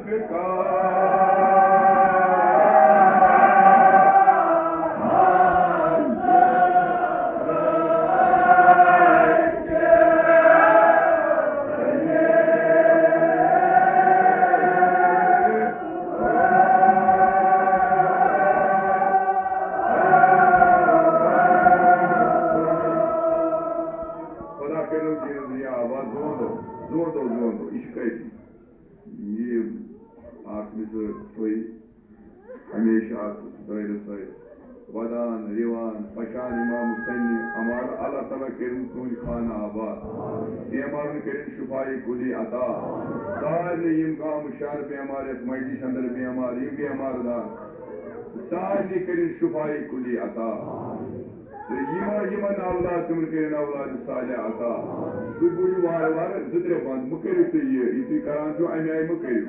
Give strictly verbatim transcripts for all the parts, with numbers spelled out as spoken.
خدا کٔرِو زیٖنت دُنیا آباد، زوندو، زوندو، زوندو، یہِ چھُ کٲفی۔ یہِ اکھ مِصرٕ تُہۍ ہمیشہِ اَتھ دٲیرَس سۭتۍ وَدان، رِوان، پَچان اِمام حُسینہِ اَمارٕ۔ اللہ تعالیٰ کٔرِن تُہٕنٛدۍ خانہٕ آباد، بیمارَن کٔرِن شفایہِ کُلی عطا۔ سارنٕے یِم گامہٕ شہر بیمار، یَتھ مجلِس اَندَر بیمار، یِم بیمار دار، سارنٕے کٔرِن شفایہِ کُلی عطا۔ تہٕ یِمَن، یِمَن اولاد، تِمَن کٔرِن اولاد صالح عطا۔ تُہۍ بوٗزِو وارٕ وارٕ زٕ ترٛےٚ بند، مہٕ کٔرِو تُہۍ یہِ، یہِ تُہۍ کران چھِو، اَمہِ آیہِ مہٕ کٔرِو۔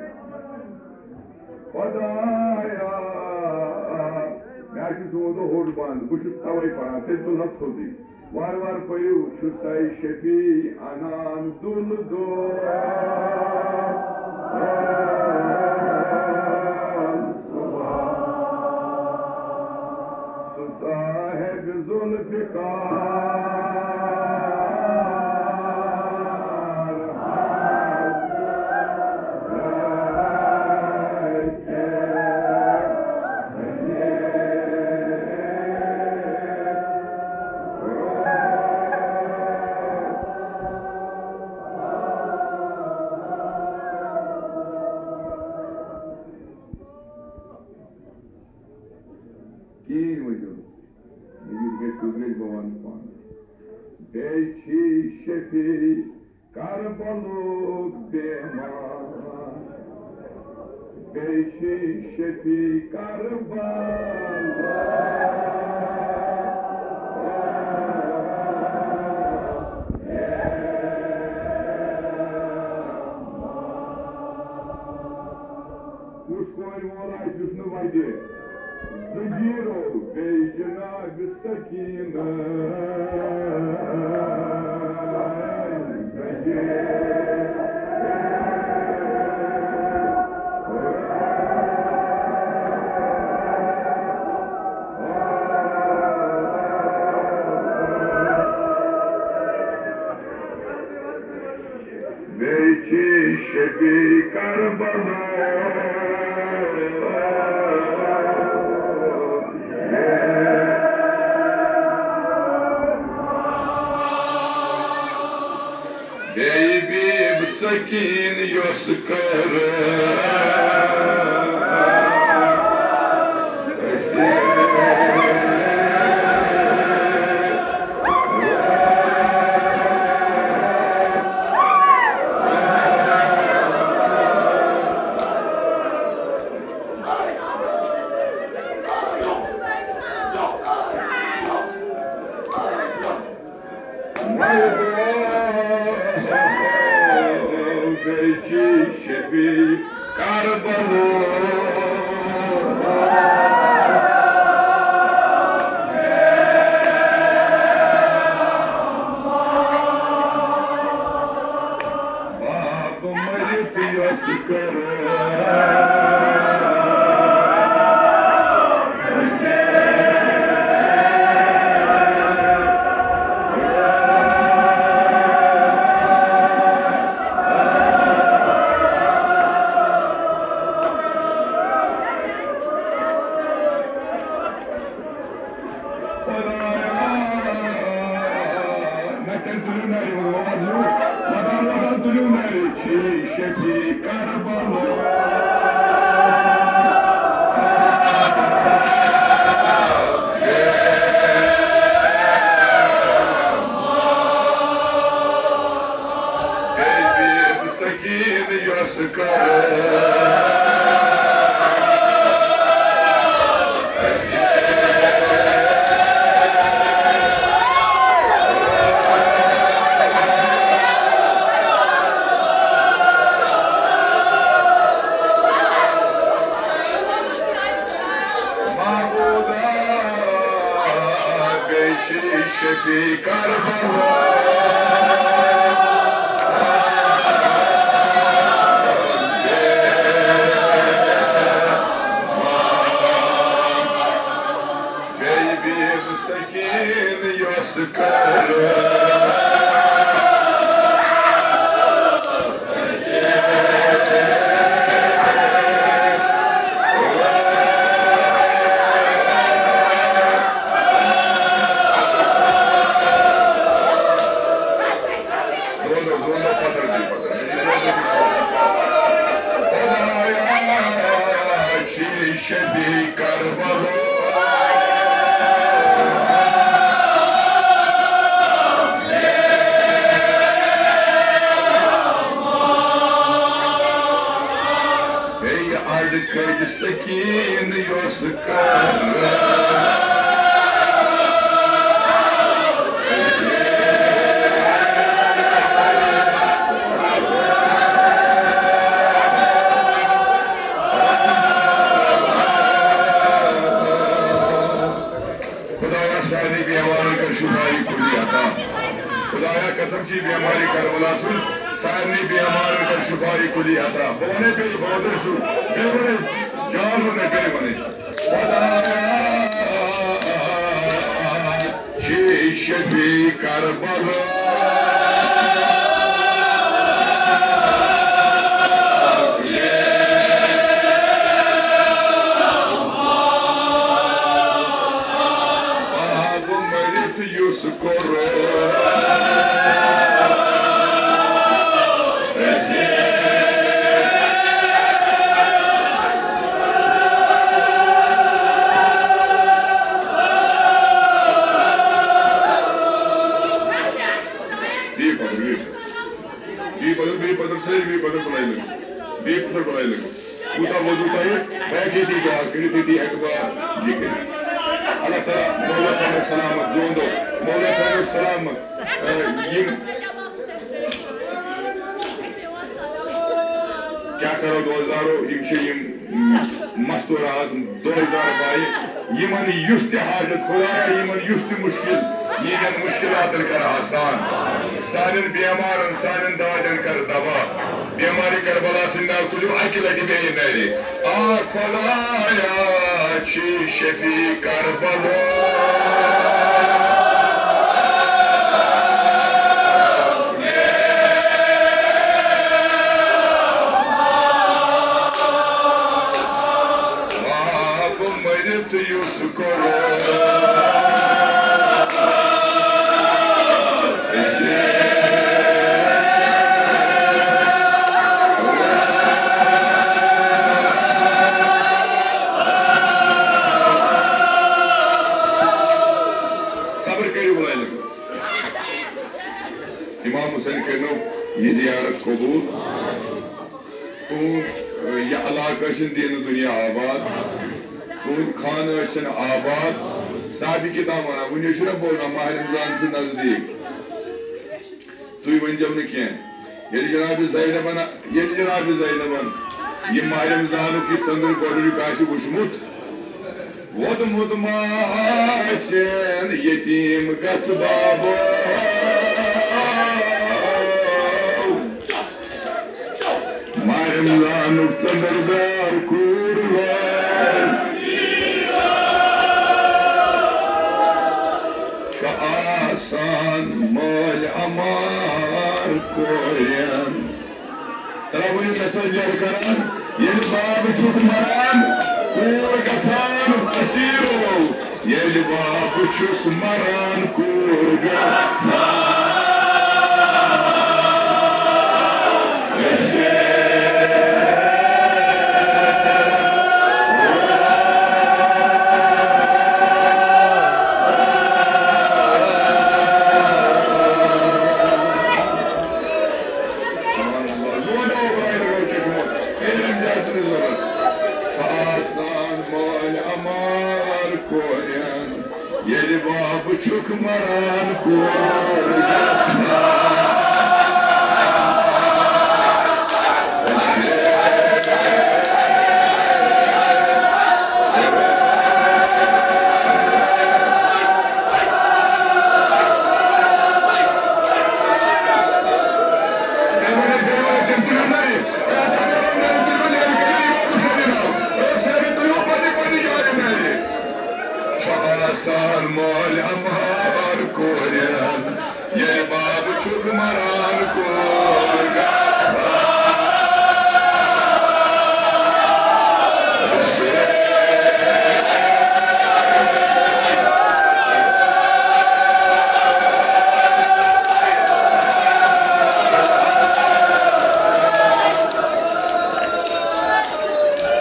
خدایا، مےٚ حظ چھُ زوٗن دۄہ ہوٚٹ بنٛد، بہٕ چھُس تَوَے پَران، تیٚلہِ تُلہٕ ہا تھوٚدُے۔ وارٕ وارٕ پٔرِو، چھُسَے شفیع اَنان دُل دۄہ۔ سُہ صاحب ذوالفقار۔ کِہیٖنۍ ؤنِو نہٕ۔ مےٚ یُتھ گژھِ، تیُتھ گژھِ، بہٕ وَنہٕ پانَے۔ بیٚیہِ چھی شفیع کربلُک بیمار۔ بیٚیہِ چھی شفیع کربلا۔ کُس کورِ وول آسہِ یُس نہٕ وَدِ؟ زنجیرو بیٚیہِ جناب سکینہ۔ بیٚیہِ چھی شفیع کربلا۔ بیٚیہِ بیٖب سکیٖن یۄس کٔر۔ بیٚیہِ چھی شفیع کربلو۔ باب مٔرِتھ یۄس کٔر۔ نہ تیٚلہِ تُلِو نَرِ، وَدان، وَدان، وَدان تُلِو نَرِ، چھی شفیع کربلا۔ بیٚیہِ بیٖب سکیٖن یۄس کٔر۔ محمودا، بیٚیہِ چھی شفیع کربلا۔ کٔرۍ سکیٖن یۄس کَران۔ خدایا، سارنٕے بیمارن کر شفای کلی عطا۔ خدایا، قسم چھی بیماری کربلا سُنٛد، سارنٕے بیمارن کر شفای کلی عطا۔ بہٕ وَنے بیٚیہِ، بہٕ وَنے سُہ، بیٚیہِ وَنے، جان وَنے، بیٚیہِ وَنے۔ خدایا، چھی شفیع کربلا۔ باب مٔرِتھ یُس کوٚر۔ بِہِو پَتھر، بِہِو۔ بِہِو پَتھر، بِہِو پَتھر، سٲری بِہِو پَتھر، بَلایہِ لٔگِو۔ بِہِو پَتھر، بَلایہِ لٔگِو۔ کوٗتاہ وضوٗ تۄہہِ، بہٕ ہٮ۪کہٕ ییٚتی دُعا کٔرِتھ، ییٚتی ہٮ۪کہٕ بہٕ یہِ کٔرِتھ۔ اللہ تعالیٰ، مولا تھٲوِنَو سلامت، زوندو، مولا تھٲوِنَو سلامت۔ اے، یِم کیٛاہ کَرو دوستدارو، یِم چھِ یِم مستورات، دوستدار بایہِ، یِمَن یُس تہِ حاجت، خدایا، یِمَن یُس تہِ مُشکِل، یِہِنٛدٮ۪ن مُشکِلاتَن کَر آسان۔ سانٮ۪ن بیمارَن، سانٮ۪ن دادٮ۪ن کَر دوا۔ بیمارِ کربلا سٕنٛدِ ناوٕ تُلِو اَکہِ لَٹہِ بیٚیہِ نَرِ۔ آ خدایا، چھی شفیع کربلا۔ باب مٔرِتھ یُس کوٚر۔ صبر کٔرِو، بُلایہِ لَگو۔ امام حسین کٔرِنو یہِ زیارت قبول۔ تُہُنٛد، یہِ علاقہٕ ٲسِن دیٖنہٕ دُنیا آباد، تُہُنٛد خانہٕ ٲسِن آباد۔ صاحبِ کتاب وَنان، وٕنہِ چھُنہ بوزان ماہِ رمضان چھُ نزدیٖک۔ تُہۍ ؤنۍزیو نہٕ کینٛہہ۔ ییٚلہِ جناب زینبن، ییٚلہِ جناب زینبن یہِ ماہِ رمضانُک یہِ ژٔنٛدٕر گۄڈٕنیُک آسہِ وٕچھمُت، ووٚدمُت ما آسن یتیٖم گژھ بابو۔ ماہِ رمضانُک ژٔنٛدٕر دار کوٗر لٲج۔ چھُ آسان مٲلۍ اَمار کورٮ۪ن۔ ترٛاوُن یہِ messenger کران، ییٚلہِ باب چھُکھ مران، کوٗر گژھان اسیٖرو۔ ییٚلہِ باب چھُس مران، کوٗر گژھان اسیٖرو۔ سبحان اللہ۔ زوٗنہِ اوٚبرایہِ لگو چشمہٕ، علم زیادٕ چھُنہٕ ضروٗرت۔ چھُ آسان مٲلۍ اَمار کورٮ۪ن، ییٚلہِ باب چھُکھ مران، کور گژھان۔ چھُ آسان مٲلۍ اَمار کورٮ۪ن، ییٚلہِ باب چھُکھ مران، کور گژھان۔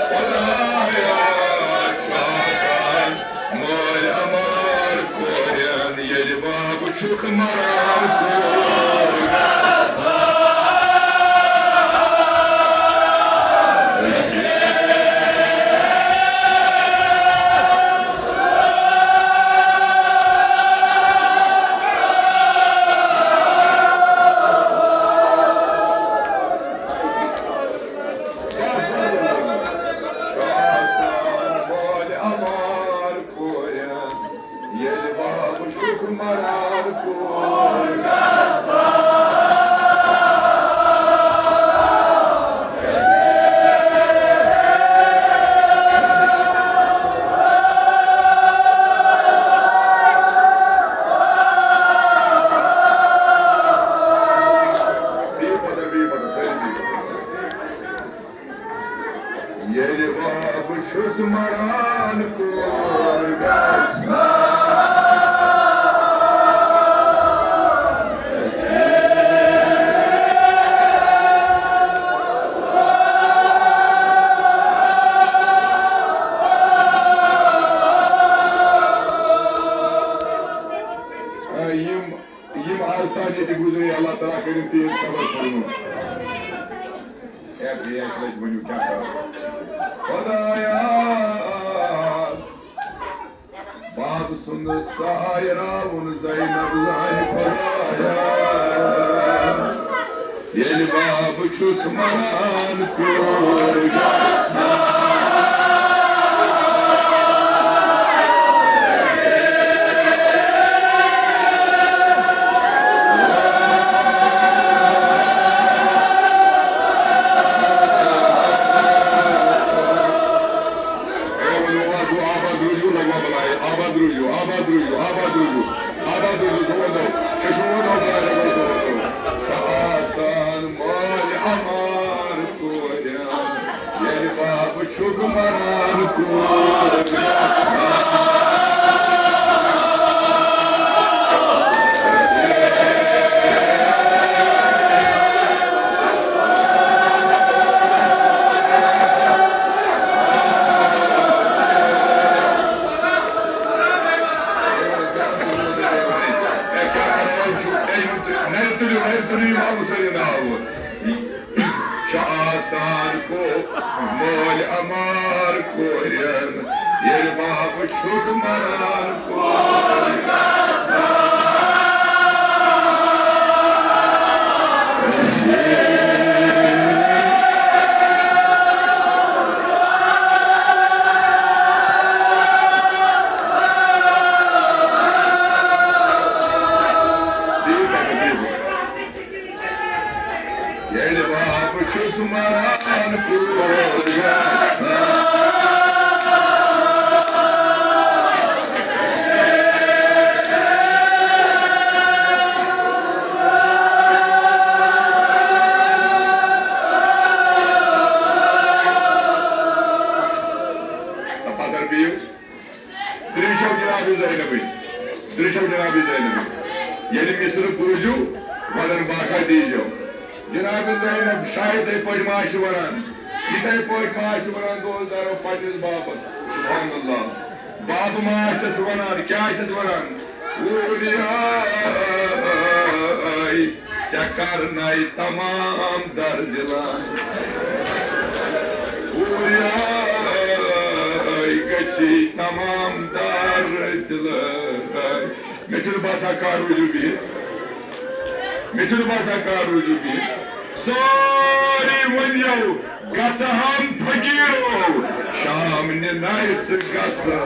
خدایا، چھُ آسان مٲلۍ اَمار کورٮ۪ن، ییٚلہِ باب چھُکھ مران، کور گژھان۔ ییٚلہِ بہٕ چھُس مران کور گژھان۔ یِم، یِم آستان ییٚتہِ گُزرے، اللہ تعالیٰ کٔرِن تِہنٛز قبر پُرنور۔ ہے، بیٚیہِ اَکہِ لَٹہِ ؤنِو، کیٛاہ کَرو؟ خۄدایا، باب سُنٛد سایہِ راوُن زینب زانہِ خۄدایا۔ ییٚلہِ باب چھُس مران کوٗر گژھان۔ آباد روٗزِو، لگوا بنایہِ، آباد روٗزِو، آباد روٗزِو، آباد روٗزِو، آباد روٗزِو، ژٕ وَنو، ژےٚ چھُ وَنو بنایہِ، لگوا ژٕ وَنو۔ سۄ آسان مالہِ اَمار کورٮ۪ن، ییٚلہِ باب چھُکھ مَران کورِ۔ نَرِ تُلِو، نَرِ تُلِو، اِمام حُسینہِ ناوٕ۔ چھُ آسان کو مٲلۍ اَمار کورٮ۪ن، ییٚلہِ باب چھُکھ مَران کورِ۔ ییٚلہِ باب چھُس مَران کوٗر۔ پَتہٕ بِہِو۔ درٛیشو جناب زینبٕنۍ، درٛیشو جناب زینبٕنۍ۔ ییٚلہِ مِصرٕ بوٗزِو، وَنَن باقا دیٖزیو۔ جناب زینب شاید یِتھَے پٲٹھۍ ما آسہِ وَنان، یِتھَے پٲٹھۍ ما آسہِ وَنان دوستدارو پنٛنِس بابَس۔ سبحان اللہ۔ باب ما آسٮ۪س وَنان، کیٛاہ آسٮ۪س وَنان؟ اوٗرۍ آے۔ ژےٚ کرنَے تمام دردِ لان۔ اوٗرۍ آے گژھی تمام دردِ لان۔ مےٚ چھُنہٕ باسان کانٛہہ روٗزِو بِہِتھ۔ مےٚ چھُنہٕ باسان کانٛہہ روٗزِو بِہِتھ۔ سٲری ؤنِو۔ گژھہم فقیرو، شام نِنَے ژٕ گژھہٕ۔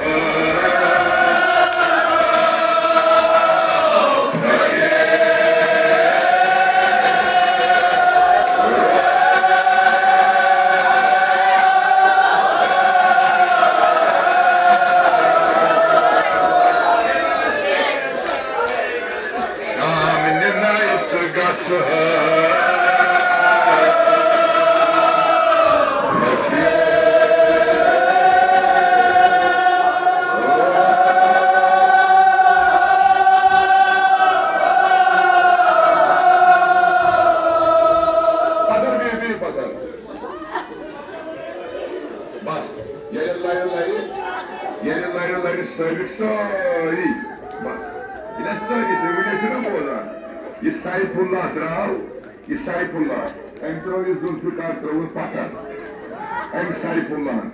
شام نِنَے ژٕ گژھہٕ۔ پتھر بیٚیہِ، بیٚیہِ پتھر۔ بس، ییٚلہِ لرِ لرِ، ییٚلہِ لرِ لرِ ثٲبت سٲری۔ بس، ییٚلہِ اَسہِ سٲری چھِ، وٕنہِ ٲسِو نا بوزان، یہِ سیف اللہ درٛاو، یہِ سیف اللہ، أمۍ ترٛٲو یہِ ذوالفقار ترٛٲوٕن پتھر۔ أمۍ سیف اللہن،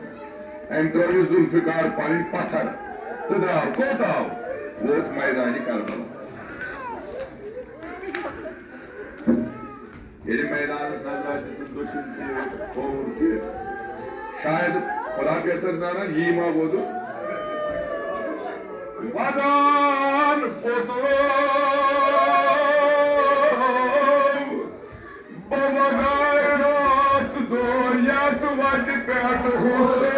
أمۍ ترٛٲو یہِ ذوالفقار پنٕنۍ پتھر تہٕ درٛاو۔ کوٚت آو؟ ووت میدانِ کربلا۔ ییٚلہِ میدانَس نظر آسہِ دیُتمُت دٔچھُن تہِ، کھووُر تہِ، شاید خدا بہتر زانان، یی ما ووتُن۔ ودان پوٚتُو بہٕ وَداے راتھ دۄہ یَتھ وَتہِ پٮ۪ٹھ حُسین۔